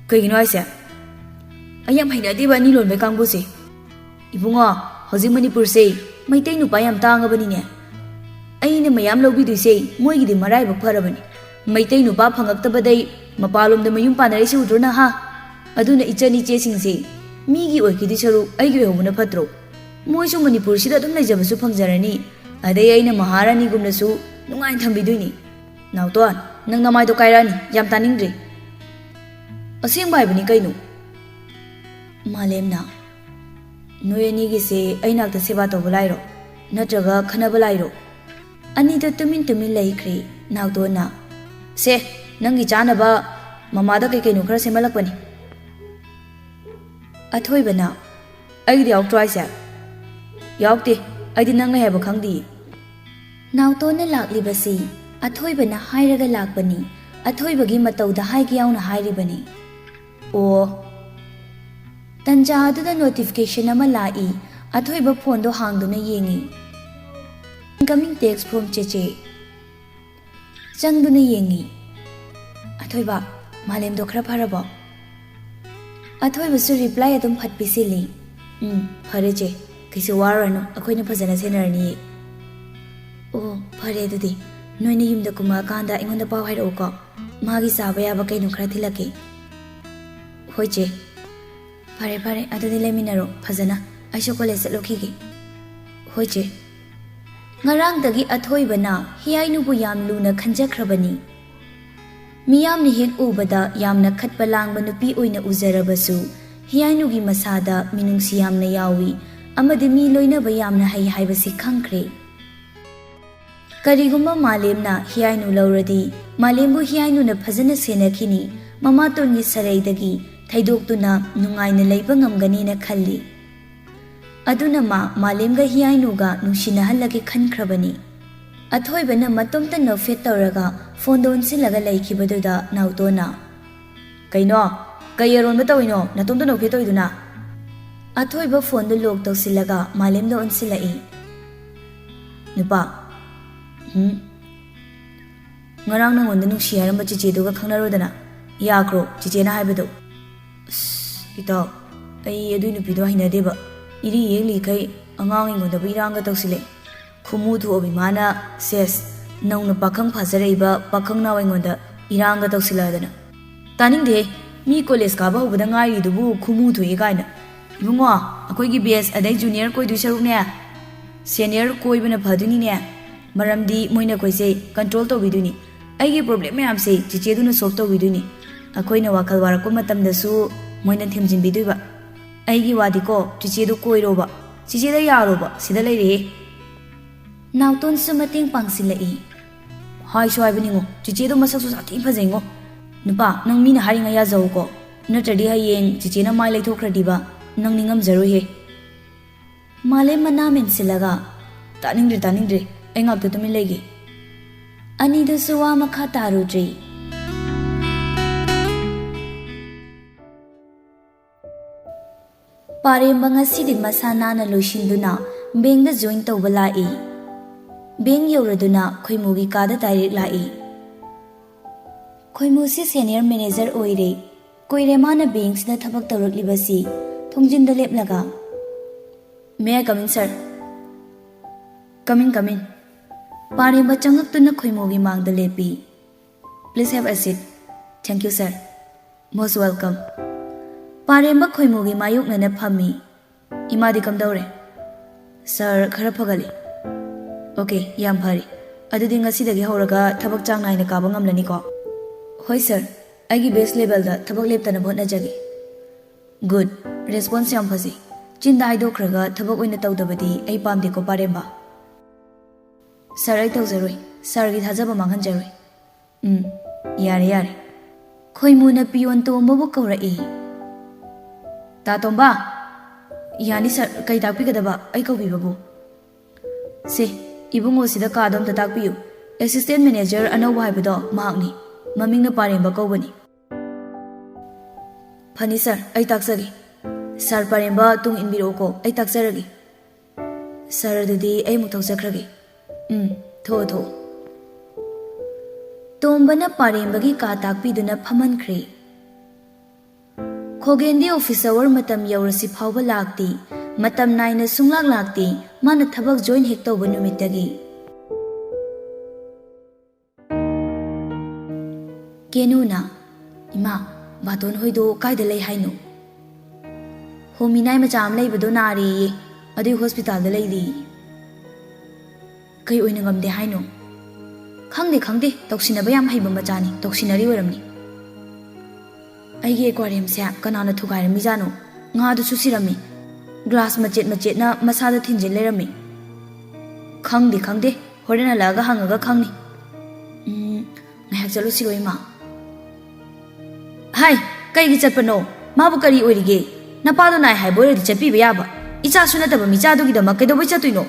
"ꯀꯩꯒꯤꯅꯣ ꯍꯥꯏꯁꯦ?" "ꯑꯩ ꯌꯥꯝ ꯍꯩꯅꯗꯦꯕ ꯑꯅꯤ ꯂꯣꯟꯕꯩ ꯀꯥꯡꯕꯨꯁꯦ꯫ ꯏꯕꯨꯡꯉꯣ, ꯍꯧꯖꯤꯛ ꯃꯅꯤꯄꯨꯔꯁꯦ ꯃꯩꯇꯩ ꯅꯨꯄꯥ ꯌꯥꯝ ꯇꯥꯡꯉꯕꯅꯤꯅꯦ꯫ ꯑꯩꯅ ꯃꯌꯥꯝ ꯂꯧꯕꯤꯗꯣꯏꯁꯦ ꯃꯣꯏꯒꯤꯗꯤ ꯃꯔꯥꯏꯕꯛ ꯐꯔꯕꯅꯤ꯫ ꯃꯩꯇꯩ ꯅꯨꯄꯥ ꯐꯪꯉꯛꯇꯕꯗꯩ ꯃꯄꯥꯟꯂꯣꯝꯗ ꯃꯌꯨꯝ ꯄꯥꯟꯅꯔꯛꯏꯁꯦ ꯎꯗ꯭ꯔꯣ ꯅꯍꯥ? ꯑꯗꯨꯅ ꯏꯆꯟ ꯏꯆꯦꯁꯤꯡꯁꯦ ꯃꯤꯒꯤ ꯑꯣꯏꯈꯤꯗꯣꯏ ꯁꯔꯨꯛ ꯑꯩꯒꯤ ꯑꯣꯏꯍꯧꯕꯅ ꯐꯠꯇ꯭ꯔꯣ? ꯃꯣꯏꯁꯨ ꯃꯅꯤꯄꯨꯔꯁꯤꯗ ꯑꯗꯨꯝ ꯂꯩꯖꯕꯁꯨ ꯐꯪꯖꯔꯅꯤ, ꯑꯗꯩ ꯑꯩꯅ ꯃꯍꯥꯔꯥꯅꯤꯒꯨꯝꯅꯁꯨ ꯅꯨꯡꯉꯥꯏꯅ ꯊꯝꯕꯤꯗꯣꯏꯅꯤ꯫" "ꯅꯥꯎꯇꯣꯟ, ꯅꯪ ꯅꯃꯥꯏꯗꯣ ꯀꯥꯏꯔꯛꯑꯅꯤ, ꯌꯥꯝ ꯇꯥꯅꯤꯡꯗ꯭ꯔꯦ꯫ ꯑꯁꯦꯡꯕ ꯍꯥꯏꯕꯅꯤ ꯀꯩꯅꯣ?" ꯃꯥꯂꯦꯝꯅ, "ꯅꯣꯏ ꯑꯅꯤꯒꯤꯁꯦ ꯑꯩ ꯅꯥꯛꯇ ꯁꯦꯕꯥ ꯇꯧꯕ ꯂꯥꯛꯏꯔꯣ? ꯅꯠꯇ꯭ꯔꯒ ꯈꯟꯅꯕ ꯂꯥꯛꯏꯔꯣ?" ꯑꯅꯤꯗꯣ ꯇꯨꯃꯤꯟ ꯇꯨꯃꯤꯟ ꯂꯩꯈ꯭ꯔꯦ꯫ ꯅꯥꯎꯇꯣꯟꯅ, "ꯁꯦ, ꯅꯪꯒꯤ ꯆꯥꯅꯕ ꯃꯃꯥꯗ ꯀꯩ ꯀꯩꯅꯣ ꯈꯔ ꯁꯦꯝꯍꯜꯂꯛꯄꯅꯤ꯫" ꯑꯊꯣꯏꯕꯅ, "ꯑꯩꯒꯤꯗꯤ ꯌꯥꯎꯗ꯭ꯔꯣ ꯍꯥꯏꯁꯦ?" "ꯌꯥꯎꯗꯦ, ꯑꯩꯗꯤ ꯅꯪ ꯂꯩ ꯍꯥꯏꯕ ꯈꯪꯗꯤꯌꯦ꯫" ꯅꯥꯎꯇꯣꯟꯅ ꯂꯥꯛꯂꯤꯕꯁꯤ ꯑꯊꯣꯏꯕꯅ ꯍꯥꯏꯔꯒ ꯂꯥꯛꯄꯅꯤ, ꯑꯊꯣꯏꯕꯒꯤ ꯃꯇꯧꯗ ꯍꯥꯏꯒꯦ ꯌꯥꯎꯅ ꯍꯥꯏꯔꯤꯕꯅꯤ꯫ ꯑꯣ꯫ ꯇꯟꯖꯥ ꯑꯗꯨꯗ notification ꯑꯃ ꯂꯥꯛꯏ꯫ ꯑꯊꯣꯏꯕ ꯐꯣꯟꯗꯣ ꯍꯥꯡꯗꯨꯅ ꯌꯦꯡꯉꯤ꯫ Incoming text from ꯆꯦꯆꯦ꯫ ꯆꯪꯗꯨꯅ ꯌꯦꯡꯉꯤ꯫ "ꯑꯊꯣꯏꯕ, ꯃꯥꯂꯦꯝꯗꯣ ꯈꯔ ꯐꯔꯕꯣ?" ꯑꯊꯣꯏꯕꯁꯨ ꯔꯤꯄ꯭ꯂꯥꯏ ꯑꯗꯨꯝ ꯐꯠ ꯄꯤꯁꯤꯜꯂꯤ꯫ "ꯎꯝ, ꯐꯔꯦ ꯆꯦ꯫ ꯀꯩꯁꯨ ꯋꯥꯔꯨꯔꯅꯨ, ꯑꯩꯈꯣꯏꯅ ꯐꯖꯅ ꯁꯦꯟꯅꯔꯅꯤꯌꯦ꯫" "ꯑꯣ, ꯐꯔꯦ ꯑꯗꯨꯗꯤ꯫ ꯅꯣꯏꯅ ꯌꯨꯝꯗ ꯀꯨꯝꯃꯛꯑꯀꯥꯟꯗ ꯑꯩꯉꯣꯟꯗ ꯄꯥꯎ ꯍꯥꯏꯔꯛꯎꯀꯣ꯫ ꯃꯥꯒꯤ ꯆꯥꯕ ꯌꯥꯕ ꯀꯩꯅꯣ ꯈꯔ ꯊꯤꯜꯂꯛꯀꯦ꯫" "ꯍꯣꯏ ꯆꯦ꯫" "ꯐꯔꯦ ꯐꯔꯦ, ꯑꯗꯨꯗꯤ ꯂꯩꯃꯤꯟꯅꯔꯣ ꯐꯖꯅ꯫ ꯑꯩꯁꯨ ꯀꯣꯂꯦꯖ ꯆꯠꯂꯨꯈꯤꯒꯦ꯫" "ꯍꯣꯏ ꯆꯦ꯫" ꯉꯔꯥꯡꯗꯒꯤ ꯑꯊꯣꯏꯕꯅ ꯍꯤꯌꯥꯏꯅꯨꯕꯨ ꯌꯥꯝ ꯂꯨꯅ ꯈꯟꯖꯈ꯭ꯔꯕꯅꯤ꯫ ꯃꯤꯌꯥꯝꯅ ꯍꯦꯛ ꯎꯕꯗ ꯌꯥꯝꯅ ꯈꯠꯄ ꯂꯥꯡꯕ ꯅꯨꯄꯤ ꯑꯣꯏꯅ ꯎꯖꯔꯕꯁꯨ, ꯍꯤꯌꯥꯏꯅꯨꯒꯤ ꯃꯁꯥꯗ ꯃꯤꯅꯨꯡꯁꯤ ꯌꯥꯝꯅ ꯌꯥꯎꯏ ꯑꯃꯗꯤ ꯃꯤ ꯂꯣꯏꯅꯕ ꯌꯥꯝꯅ ꯍꯩ ꯍꯥꯏꯕꯁꯤ ꯈꯪꯈ꯭ꯔꯦ꯫ ꯀꯔꯤꯒꯨꯝꯕ ꯃꯥꯂꯦꯝꯅ ꯍꯤꯌꯥꯏꯅꯨ ꯂꯧꯔꯗꯤ, ꯃꯥꯂꯦꯝꯕꯨ ꯍꯤꯌꯥꯏꯅꯨꯅ ꯐꯖꯅ ꯁꯦꯟꯅꯈꯤꯅꯤ, ꯃꯃꯥꯇꯣꯟꯒꯤ ꯁꯔꯩꯗꯒꯤ ꯊꯩꯗꯣꯛꯇꯨꯅ ꯅꯨꯡꯉꯥꯏꯅ ꯂꯩꯕ ꯉꯝꯒꯅꯤꯅ ꯈꯜꯂꯤ꯫ ꯑꯗꯨꯅ ꯃꯥ ꯃꯥꯂꯦꯝꯒ ꯍꯤꯌꯥꯏꯅꯨꯒ ꯅꯨꯡꯁꯤꯅꯍꯜꯂꯒꯦ ꯈꯟꯈ꯭ꯔꯕꯅꯤ꯫ ꯑꯊꯣꯏꯕꯅ ꯃꯇꯣꯝꯇ ꯅꯣꯛꯐꯦꯠ ꯇꯧꯔꯒ ꯐꯣꯟꯗꯣ ꯑꯣꯟꯁꯤꯜꯂꯒ ꯂꯩꯈꯤꯕꯗꯨꯗ ꯅꯥꯎꯇꯣꯟꯅ, "ꯀꯩꯅꯣ? ꯀꯩ ꯑꯔꯣꯟꯕ ꯇꯧꯏꯅꯣ? ꯅꯇꯣꯝꯇ ꯅꯣꯛꯐꯦꯠ ꯇꯧꯏꯗꯨꯅ?" ꯑꯊꯣꯏꯕ ꯐꯣꯟꯗꯨ ꯂꯣꯛ ꯇꯧꯁꯤꯜꯂꯒ ꯃꯥꯂꯦꯝꯗ ꯑꯣꯟꯁꯤꯜꯂꯛꯏ꯫ "ꯅꯨꯄꯥ, ꯎꯝ, ꯉꯔꯥꯡ ꯅꯪꯉꯣꯟꯗ ꯅꯨꯡꯁꯤ ꯍꯥꯏꯔꯝꯕ ꯆꯤꯆꯦꯗꯨꯒ ꯈꯪꯅꯔꯣꯗꯅ꯫ ꯌꯥꯈ꯭ꯔꯣ ꯆꯤꯆꯦꯅ ꯍꯥꯏꯕꯗꯣ?" "ꯑꯁ, ꯏꯇꯥꯎ, ꯑꯩ ꯑꯗꯨꯏ ꯅꯨꯄꯤꯗꯣ ꯍꯩꯅꯗꯦꯕ꯫ ꯏꯔꯤ ꯌꯦꯛꯂꯤꯈꯩ ꯑꯉꯥꯡ ꯑꯩꯉꯣꯟꯗꯕꯨ ꯏꯔꯥꯡꯒ ꯇꯧꯁꯤꯜꯂꯦ꯫ ꯈꯨꯃꯨ ꯊꯣꯛꯑꯕꯤ ꯃꯥꯅ, ꯁꯦꯁ, ꯅꯧꯅ ꯄꯥꯈꯪ ꯐꯥꯖꯔꯛꯏꯕ ꯄꯥꯈꯪ ꯅꯥꯎ ꯑꯩꯉꯣꯟꯗ ꯏꯔꯥꯡꯒ ꯇꯧꯁꯤꯜꯂꯛꯑꯗꯅ꯫" "ꯇꯥꯅꯤꯡꯗꯦ, ꯃꯤ ꯀꯣꯂꯦꯖ ꯀꯥꯕ ꯍꯧꯕꯗ ꯉꯥꯏꯔꯤꯗꯨꯕꯨ ꯈꯨꯃꯨ ꯊꯣꯛꯑꯦ ꯀꯥꯏꯅ꯫ ꯏꯕꯨꯡꯉꯣ, ꯑꯩꯈꯣꯏꯒꯤ ꯕꯦꯁ ꯑꯗꯩ ꯖꯨꯅꯤꯌꯔ ꯀꯣꯏꯗꯣꯏ ꯁꯔꯨꯛꯅꯦ, ꯁꯦꯅꯤꯌꯔ ꯀꯣꯏꯕꯅ ꯐꯗꯣꯏꯅꯤꯅꯦ꯫ ꯃꯔꯝꯗꯤ ꯃꯣꯏꯅ ꯑꯩꯈꯣꯏꯁꯦ ꯀꯟꯇ꯭ꯔꯣꯜ ꯇꯧꯕꯤꯗꯣꯏꯅꯤ꯫ ꯑꯩꯒꯤ ꯄ꯭ꯔꯣꯕ꯭ꯂꯦꯝ ꯃꯌꯥꯝꯁꯦ ꯆꯤꯆꯦꯗꯨꯅ ꯁꯣꯜꯕ ꯇꯧꯕꯤꯗꯣꯏꯅꯤ꯫ ꯑꯩꯈꯣꯏꯅ ꯋꯥꯈꯜ ꯋꯥꯔꯛꯄ ꯃꯇꯝꯗꯁꯨ ꯃꯣꯏꯅ ꯊꯦꯝꯖꯤꯟꯕꯤꯗꯣꯏꯕ꯫ ꯑꯩꯒꯤ ꯋꯥꯗꯤꯀꯣ, ꯆꯤꯆꯦꯗꯨ ꯀꯣꯏꯔꯣꯕ, ꯆꯤꯆꯦꯗ ꯌꯥꯔꯣꯕ, ꯁꯤꯗ ꯂꯩꯔꯦꯍꯦ꯫" ꯅꯥꯎꯇꯣꯟꯁꯨ ꯃꯇꯦꯡ ꯄꯥꯡꯁꯤꯜꯂꯛꯏ꯫ "ꯍꯥꯏꯁꯨ ꯍꯥꯏꯕꯅꯤꯉꯣ, ꯆꯤꯆꯦꯗꯣ ꯃꯁꯛꯁꯨ ꯁꯥꯊꯤ ꯐꯖꯩꯉꯣ꯫ ꯅꯨꯄꯥ, ꯅꯪ ꯃꯤꯅ ꯍꯥꯏꯔꯤꯉꯩ ꯌꯥꯖꯧꯀꯣ, ꯅꯠꯇ꯭ꯔꯗꯤ ꯍꯌꯦꯡ ꯆꯤꯆꯦꯅ ꯃꯥꯏ ꯂꯩꯊꯣꯛꯈ꯭ꯔꯗꯤꯕ ꯅꯪ ꯅꯤꯡꯉꯝꯖꯔꯣꯏꯍꯦ꯫" ꯃꯥꯂꯦꯝ ꯃꯅꯥ ꯃꯦꯟꯁꯤꯜꯂꯒ, "ꯇꯥꯅꯤꯡꯗ꯭ꯔꯦ, ꯇꯥꯅꯤꯡꯗ꯭ꯔꯦ, ꯑꯩ ꯉꯥꯛꯇ ꯇꯨꯃꯤꯟ ꯂꯩꯒꯦ꯫" ꯑꯅꯤꯗꯨꯁꯨ ꯋꯥ ꯃꯈꯥ ꯇꯥꯔꯨꯗ꯭ꯔꯤ꯫ ꯄꯥꯔꯦꯝꯕ ꯉꯁꯤꯗꯤ ꯃꯁꯥ ꯅꯥꯟꯅ ꯂꯣꯏꯁꯤꯟꯗꯨꯅ ꯕꯦꯡꯗ ꯖꯣꯏꯟ ꯇꯧꯕ ꯂꯥꯛꯏ꯫ ꯕꯦꯡ ꯌꯧꯔꯗꯨꯅ ꯈꯣꯏꯃꯨꯒꯤ ꯀꯥꯗ ꯗꯥꯏꯔꯦꯛ ꯂꯥꯛꯏ꯫ ꯈꯣꯏꯃꯨꯁꯤ ꯁꯦꯅꯤꯌꯔ ꯃꯦꯅꯦꯖꯔ ꯑꯣꯏꯔꯦ꯫ ꯀꯨꯏꯔꯦ ꯃꯥꯅ ꯕꯦꯡꯁꯤꯗ ꯊꯕꯛ ꯇꯧꯔꯛꯂꯤꯕꯁꯤ꯫ ꯊꯣꯡꯖꯤꯟꯗ ꯂꯦꯞꯂꯒ, "May I come in, sir?" "Come in, come in." ꯄꯥꯔꯦꯝꯕ ꯆꯪꯉꯛꯇꯨꯅ ꯈꯣꯏꯃꯨꯒꯤ ꯃꯥꯡꯗ ꯂꯦꯞꯄꯤ꯫ "Please have a seat." "Thank you, sir." "Most welcome." ꯄꯥꯔꯦꯝꯕ ꯈꯣꯏꯃꯨꯒꯤ ꯃꯥꯌꯣꯛꯅꯅ ꯐꯝꯃꯤ꯫ "ꯏꯃꯥꯗꯤ ꯀꯝꯗꯧꯔꯦ?" "Sir, ꯈꯔ ꯐꯒꯠꯂꯦ." "Okay, ꯌꯥꯝ ꯐꯔꯦ꯫ ꯑꯗꯨꯗꯤ ꯉꯁꯤꯗꯒꯤ ꯍꯧꯔꯒ ꯊꯕꯛ ꯆꯥꯡ ꯅꯥꯏꯅ ꯀꯥꯕ ꯉꯝꯂꯅꯤꯀꯣ?" "ꯍꯣꯏ, sir꯫ ꯑꯩꯒꯤ best levelꯗ ꯊꯕꯛ ꯂꯦꯞꯇꯅꯕ ꯍꯣꯠꯅꯖꯒꯦ." "Good꯫ Response ꯌꯥꯝ ꯐꯖꯩ꯫ ꯆꯤꯟꯗ ꯍꯥꯏꯗꯣꯛꯈ꯭ꯔꯒ ꯊꯕꯛ ꯑꯣꯏꯅ ꯇꯧꯗꯕꯗꯤ ꯑꯩ ꯄꯥꯝꯗꯦꯀꯣ, ꯄꯥꯔꯦꯝꯕ?" "Sir, ꯑꯩ ꯇꯧꯖꯔꯣꯏ꯫ Sirꯒꯤ ꯊꯥꯖꯕ ꯃꯥꯡꯍꯟꯖꯔꯣꯏ꯫" "ꯎꯝ, ꯌꯥꯔꯦ, ꯌꯥꯔꯦ꯫" ꯈꯣꯏꯃꯨꯅ ꯄꯤꯌꯣꯟ ꯇꯣꯝꯕꯕꯨ ꯀꯧꯔꯛꯏ꯫ "ꯇꯥ ꯇꯣꯝꯕ!" "ꯌꯥꯅꯤ, sir꯫ ꯀꯩ ꯇꯥꯛꯄꯤꯒꯗꯕ, ꯑꯩ ꯀꯧꯕꯤꯕꯕꯨ?" "ꯁꯦ, ꯏꯕꯨꯡꯉꯣꯁꯤꯗ ꯀꯥꯗꯣ ꯑꯝꯇ ꯇꯥꯛꯄꯤꯌꯨ꯫ Assistant manager ꯑꯅꯧꯕ ꯍꯥꯏꯕꯗꯣ ꯃꯍꯥꯛꯅꯤ꯫ ꯃꯃꯤꯡꯅ ꯄꯥꯔꯦꯝꯕ ꯀꯧꯕꯅꯤ꯫" "ꯐꯅꯤ, sir, ꯑꯩ ꯇꯥꯛꯆꯒꯦ꯫ Sir, ꯄꯥꯔꯦꯝꯕ ꯇꯨꯡ ꯏꯟꯕꯤꯔꯛꯎꯀꯣ, ꯑꯩ ꯇꯥꯛꯆꯔꯒꯦ꯫" "Sir, ꯑꯗꯨꯗꯤ ꯑꯩ ꯑꯃꯨꯛ ꯊꯣꯛꯆꯈ꯭ꯔꯒꯦ꯫" "ꯎꯝ, ꯊꯣꯛꯑꯣ, ꯊꯣꯛꯑꯣ꯫" ꯇꯣꯝꯕꯅ ꯄꯥꯔꯦꯝꯕꯒꯤ ꯀꯥ ꯇꯥꯛꯄꯤꯗꯨꯅ ꯐꯝꯍꯟꯈ꯭ꯔꯦ꯫ ꯈꯣꯒꯦꯟꯗꯤ office hour ꯃꯇꯝ ꯌꯧꯔꯁꯤ ꯐꯥꯎꯕ ꯂꯥꯛꯇꯦ꯫ ꯃꯇꯝ ꯅꯥꯏꯅ ꯁꯨꯡꯂꯥꯛ ꯂꯥꯛꯇꯦ, ꯃꯥꯅ ꯊꯕꯛ join ꯍꯦꯛ ꯇꯧꯕ ꯅꯨꯃꯤꯠꯇꯒꯤ꯫ ꯀꯦꯅꯨꯅ, "ꯏꯃꯥ, ꯕꯥꯇꯣꯟ ꯍꯣꯏꯗꯣ ꯀꯥꯏꯗ ꯂꯩ ꯍꯥꯏꯅꯣ?" "ꯍꯣꯃꯤꯅꯥꯏ ꯃꯆꯥ ꯑꯃ ꯂꯩꯕꯗꯣ ꯅꯥꯔꯦꯌꯦ, ꯑꯗꯨꯏ hospitalꯗ ꯂꯩꯔꯤ꯫" "ꯀꯩ ꯑꯣꯏꯅ ꯉꯝꯗꯦ ꯍꯥꯏꯅꯣ?" "ꯈꯪꯗꯦ, ꯈꯪꯗꯦ, ꯇꯧꯁꯤꯟꯅꯕ ꯌꯥꯝ ꯍꯩꯕ ꯃꯆꯥꯅꯤ, ꯇꯧꯁꯤꯟꯅꯔꯤ ꯑꯣꯏꯔꯝꯅꯤ꯫" "ꯑꯩꯒꯤ aquariumꯁꯦ ꯀꯅꯥꯅ ꯊꯨꯒꯥꯏꯔꯝꯃꯤꯖꯥꯠꯅꯣ? ꯉꯥꯗꯨꯁꯨ ꯁꯤꯔꯝꯃꯤ꯫ Glass ꯃꯆꯦꯠ ꯃꯆꯦꯠꯅ ꯃꯁꯥꯗ ꯊꯤꯟꯖꯤꯟ ꯂꯩꯔꯝꯃꯤ꯫" "ꯈꯪꯗꯦ, ꯈꯪꯗꯦ, ꯍꯣꯔꯦꯟ ꯍꯜꯂꯛꯑꯒ ꯍꯪꯉꯒ ꯈꯪꯅꯤ꯫" "ꯎꯝ, ꯉꯥꯏꯍꯥꯛ ꯆꯠꯂꯨꯁꯤꯔꯣ, ꯏꯃꯥ?" "ꯍꯥꯏ, ꯀꯩꯒꯤ ꯆꯠꯄꯅꯣ? ꯃꯥꯕꯨ ꯀꯔꯤ ꯑꯣꯏꯔꯤꯒꯦ? ꯅꯄꯥꯗꯣ ꯅꯥꯏ ꯍꯥꯏꯕ ꯑꯣꯏꯔꯗꯤ ꯆꯠꯄꯤꯕ ꯌꯥꯕ꯫ ꯏꯆꯥꯁꯨ ꯅꯠꯇꯕ ꯃꯤꯆꯥꯗꯨꯒꯤꯗꯃꯛ ꯀꯩꯗꯧꯕꯩ ꯆꯠꯇꯣꯏꯅꯣ?"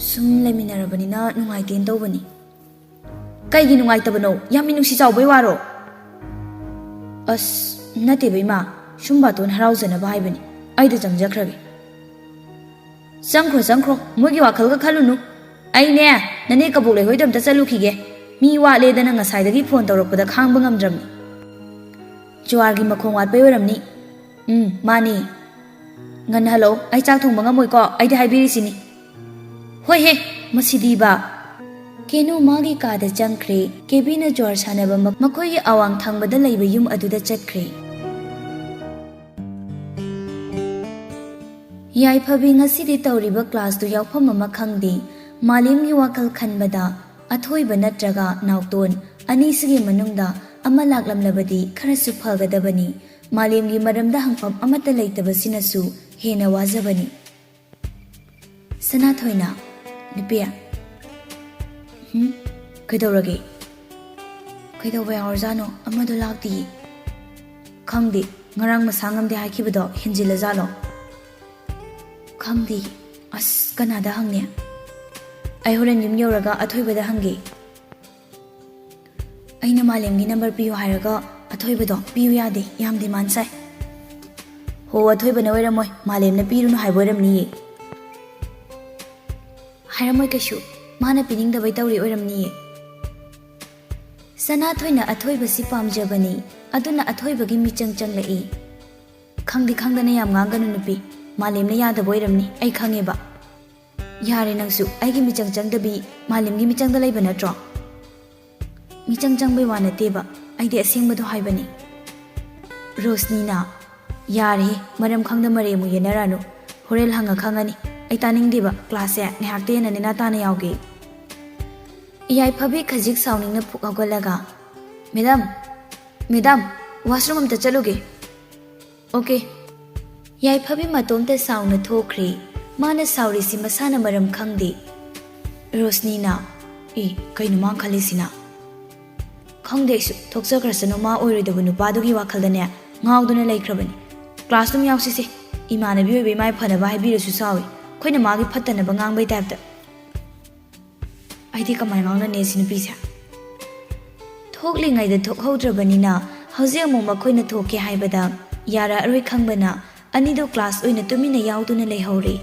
"ꯁꯨꯝ ꯂꯩꯃꯤꯟꯅꯔꯕꯅꯤꯅ ꯅꯨꯡꯉꯥꯏꯇꯦꯅ ꯇꯧꯕꯅꯤ꯫" "ꯀꯩꯒꯤ ꯅꯨꯡꯉꯥꯏꯇꯕꯅꯣ? ꯌꯥꯝ ꯃꯤꯅꯨꯡꯁꯤ ꯆꯥꯎꯕꯩ ꯋꯥꯔꯣ?" "ꯑꯁ, ꯅꯠꯇꯦꯕ ꯏꯃꯥ, ꯁꯨꯝ ꯕꯥꯇꯣꯟ ꯍꯔꯥꯎꯖꯅꯕ ꯍꯥꯏꯕꯅꯤ꯫ ꯑꯩꯗ ꯆꯪꯖꯈ꯭ꯔꯒꯦ꯫ ꯆꯪꯈ꯭ꯔꯣ, ꯆꯪꯈ꯭ꯔꯣ, ꯃꯣꯏꯒꯤ ꯋꯥꯈꯜꯒ ꯈꯜꯂꯨꯅꯨ꯫ ꯑꯩꯅꯦ, ꯅꯅꯦ ꯀꯕꯣꯛ ꯂꯩꯍꯣꯏꯗ ꯑꯝꯇ ꯆꯠꯂꯨꯈꯤꯒꯦ꯫ ꯃꯤ ꯋꯥꯠꯂꯦꯗꯅ ꯉꯁꯥꯏꯗꯒꯤ ꯐꯣꯟ ꯇꯧꯔꯛꯄꯗ ꯈꯥꯡꯕ ꯉꯝꯗ꯭ꯔꯕꯅꯤ꯫ ꯖ꯭ꯋꯥꯔꯒꯤ ꯃꯈꯣꯡ ꯋꯥꯠꯄꯩ ꯑꯣꯏꯔꯝꯅꯤ꯫ ꯎꯝ, ꯃꯥꯅꯤ꯫ ꯉꯟꯅ ꯍꯜꯂꯛꯑꯣ, ꯑꯩ ꯆꯥꯛ ꯊꯣꯡꯕ ꯉꯝꯃꯣꯏꯀꯣ, ꯑꯩꯗꯤ ꯍꯥꯏꯕꯤꯔꯤꯁꯤꯅꯤ꯫ ꯍꯣꯏꯍꯦ, ꯃꯁꯤꯗꯤꯕ꯫ ꯀꯦꯅꯨ ꯃꯥꯒꯤ ꯀꯥꯗ ꯆꯪꯈ꯭ꯔꯦ꯫ ꯀꯦꯕꯤꯅ ꯖ꯭ꯋꯥꯔ ꯁꯥꯟꯅꯕ ꯃ-, ꯃꯈꯣꯏꯒꯤ ꯑꯋꯥꯡ ꯊꯪꯕꯗ ꯂꯩꯕ ꯌꯨꯝ ꯑꯗꯨꯗ ꯆꯠꯈ꯭ꯔꯦ꯫ ꯌꯥꯏꯐꯕꯤ ꯉꯁꯤꯗꯤ ꯇꯧꯔꯤꯕ ꯀ꯭ꯂꯥꯁꯇꯨ ꯌꯥꯎꯐꯝ ꯑꯃ ꯈꯪꯗꯦ꯫ ꯃꯥꯂꯦꯝꯒꯤ ꯋꯥꯈꯜ ꯈꯟꯕꯗ ꯑꯊꯣꯏꯕ ꯅꯠꯇ꯭ꯔꯒ ꯅꯥꯎꯇꯣꯟ ꯑꯅꯤꯁꯤꯒꯤ ꯃꯅꯨꯡꯗ ꯑꯃ ꯂꯥꯛꯂꯝꯂꯕꯗꯤ ꯈꯔꯁꯨ ꯐꯒꯗꯕꯅꯤ꯫ ꯃꯥꯂꯦꯝꯒꯤ ꯃꯔꯝꯗ ꯍꯪꯐꯝ ꯑꯃꯠꯇ ꯂꯩꯇꯕꯁꯤꯅꯁꯨ ꯍꯦꯟꯅ ꯋꯥꯖꯕꯅꯤ꯫ ꯁꯅꯥꯊꯣꯏꯅ, "ꯅꯨꯄꯤ, ꯍꯨꯝ? ꯀꯩꯗꯧꯔꯒꯦ? ꯀꯩꯗꯧꯕ ꯌꯥꯎꯔꯖꯥꯠꯅꯣ? ꯑꯃꯗꯣ ꯂꯥꯛꯇꯤꯌꯦ꯫ ꯈꯪꯗꯦ, ꯉꯔꯥꯡ ꯃꯁꯥ ꯉꯝꯗꯦ ꯍꯥꯏꯈꯤꯕꯗꯣ ꯍꯦꯟꯖꯤꯜꯂꯖꯥꯠꯂꯣ? ꯈꯪꯗꯦ꯫ ꯑꯁ, ꯀꯅꯥꯗ ꯍꯪꯅꯤ? ꯑꯩ ꯍꯣꯔꯦꯟ ꯌꯨꯝ ꯌꯧꯔꯒ ꯑꯊꯣꯏꯕꯗ ꯍꯪꯒꯦ꯫ ꯑꯩꯅ ꯃꯥꯂꯦꯝꯒꯤ ꯅꯝꯕꯔ ꯄꯤꯌꯨ ꯍꯥꯏꯔꯒ ꯑꯊꯣꯏꯕꯗꯣ ꯄꯤꯌꯨ ꯌꯥꯗꯦ, ꯌꯥꯝ ꯗꯤꯃꯥꯟ ꯁꯥꯏ꯫ ꯍꯣ, ꯑꯊꯣꯏꯕꯅ ꯑꯣꯏꯔꯝꯃꯣꯏ, ꯃꯥꯂꯦꯝꯅ ꯄꯤꯔꯨꯅꯨ ꯍꯥꯏꯕ ꯑꯣꯏꯔꯝꯅꯤꯌꯦ꯫ ꯍꯥꯏꯔꯝꯃꯣꯏ ꯀꯩꯁꯨ, ꯃꯥꯅ ꯄꯤꯅꯤꯡꯗꯕꯩ ꯇꯧꯔꯤ ꯑꯣꯏꯔꯝꯅꯤꯌꯦ꯫ ꯁꯅꯥꯊꯣꯏꯅ ꯑꯊꯣꯏꯕꯁꯤ ꯄꯥꯝꯖꯕꯅꯤ, ꯑꯗꯨꯅ ꯑꯊꯣꯏꯕꯒꯤ ꯃꯤꯆꯪ ꯆꯪꯂꯛꯏ꯫ ꯈꯪꯗꯤ ꯈꯪꯗꯅ ꯌꯥꯝ ꯉꯥꯡꯒꯅꯨ ꯅꯨꯄꯤ, ꯃꯥꯂꯦꯝꯅ ꯌꯥꯗꯕ ꯑꯣꯏꯔꯝꯅꯤ, ꯑꯩ ꯈꯪꯉꯦꯕ꯫ ꯌꯥꯔꯦ ꯅꯪꯁꯨ, ꯑꯩꯒꯤ ꯃꯤꯆꯪ ꯆꯪꯗꯕꯤ ꯃꯥꯂꯦꯝꯒꯤ ꯃꯤꯆꯪꯗ ꯂꯩꯕ ꯅꯠꯇ꯭ꯔꯣ? ꯃꯤꯆꯪ ꯆꯪꯕꯩ ꯋꯥ ꯅꯠꯇꯦꯕ, ꯑꯩꯗꯤ ꯑꯁꯦꯡꯕꯗꯣ ꯍꯥꯏꯕꯅꯤ꯫ ꯔꯣꯁꯅꯤꯅ, "ꯌꯥꯔꯦꯍꯦ, ꯃꯔꯝ ꯈꯪꯗ ꯃꯔꯦꯝ ꯑꯃꯨꯛ ꯌꯦꯟꯅꯔꯅꯨ꯫ ꯍꯣꯔꯦꯟ ꯍꯪꯉ ꯈꯪꯉꯅꯤ꯫ ꯑꯩ ꯇꯥꯅꯤꯡꯗꯦꯕ, ꯀ꯭ꯂꯥꯁꯁꯦ ꯉꯥꯏꯍꯥꯛꯇ ꯍꯦꯟꯅ ꯅꯦꯅꯥ ꯇꯥꯅ ꯌꯥꯎꯒꯦ꯫" ꯌꯥꯏꯐꯕꯤ ꯈꯖꯤꯛ ꯁꯥꯎꯅꯤꯡꯅ ꯐꯨꯛ ꯍꯧꯒꯠꯂꯒ, "ꯃꯦꯗꯥꯝ, ꯃꯦꯗꯥꯝ, ꯋꯥꯁꯔꯨꯝ ꯑꯝꯇ ꯆꯠꯂꯨꯒꯦ꯫" "ꯑꯣꯀꯦ꯫" ꯌꯥꯏꯐꯕꯤ ꯃꯇꯣꯝꯇ ꯁꯥꯎꯅ ꯊꯣꯛꯈ꯭ꯔꯦ꯫ ꯃꯥꯅ ꯁꯥꯎꯔꯤꯁꯤ ꯃꯁꯥꯅ ꯃꯔꯝ ꯈꯪꯗꯦ꯫ ꯔꯣꯁꯅꯤꯅ, "ꯑꯦ, ꯀꯩꯅꯣ ꯃꯥ ꯈꯜꯂꯤꯁꯤꯅ?" "ꯈꯪꯗꯦ ꯑꯩꯁꯨ, ꯊꯣꯛꯆꯈ꯭ꯔꯁꯅꯨ, ꯃꯥ ꯑꯣꯏꯔꯣꯏꯗꯕ ꯅꯨꯄꯥꯗꯨꯒꯤ ꯋꯥꯈꯜꯗꯅꯦ ꯉꯥꯎꯗꯨꯅ ꯂꯩꯈ꯭ꯔꯕꯅꯤ꯫ ꯀ꯭ꯂꯥꯁ ꯑꯗꯨꯝ ꯌꯥꯎꯁꯤꯁꯦ, ꯏꯃꯥꯟꯅꯕꯤ ꯑꯣꯏꯕ ꯏꯃꯥꯏ ꯐꯅꯕ ꯍꯥꯏꯕꯤꯔꯁꯨ ꯁꯥꯎꯏ, ꯑꯩꯈꯣꯏꯅ ꯃꯥꯒꯤ ꯐꯠꯇꯅꯕ ꯉꯥꯡꯕꯩ ꯇꯥꯏꯞꯇ꯫" ꯑꯩꯗꯤ ꯀꯃꯥꯏ ꯉꯥꯡꯅꯅꯤ ꯁꯤ ꯅꯨꯄꯤꯁꯦ? ꯊꯣꯛꯂꯤꯉꯩꯗ ꯊꯣꯛꯍꯧꯗ꯭ꯔꯕꯅꯤꯅ ꯍꯧꯖꯤꯛ ꯑꯃꯨꯛ ꯃꯈꯣꯏꯅ ꯊꯣꯛꯀꯦ ꯍꯥꯏꯕꯗ ꯌꯥꯔꯛꯑꯔꯣꯏ ꯈꯪꯕꯅ ꯑꯅꯤꯗꯣ ꯀ꯭ꯂꯥꯁ ꯑꯣꯏꯅ ꯇꯨꯃꯤꯟꯅ ꯌꯥꯎꯗꯨꯅ ꯂꯩꯍꯧꯔꯦ꯫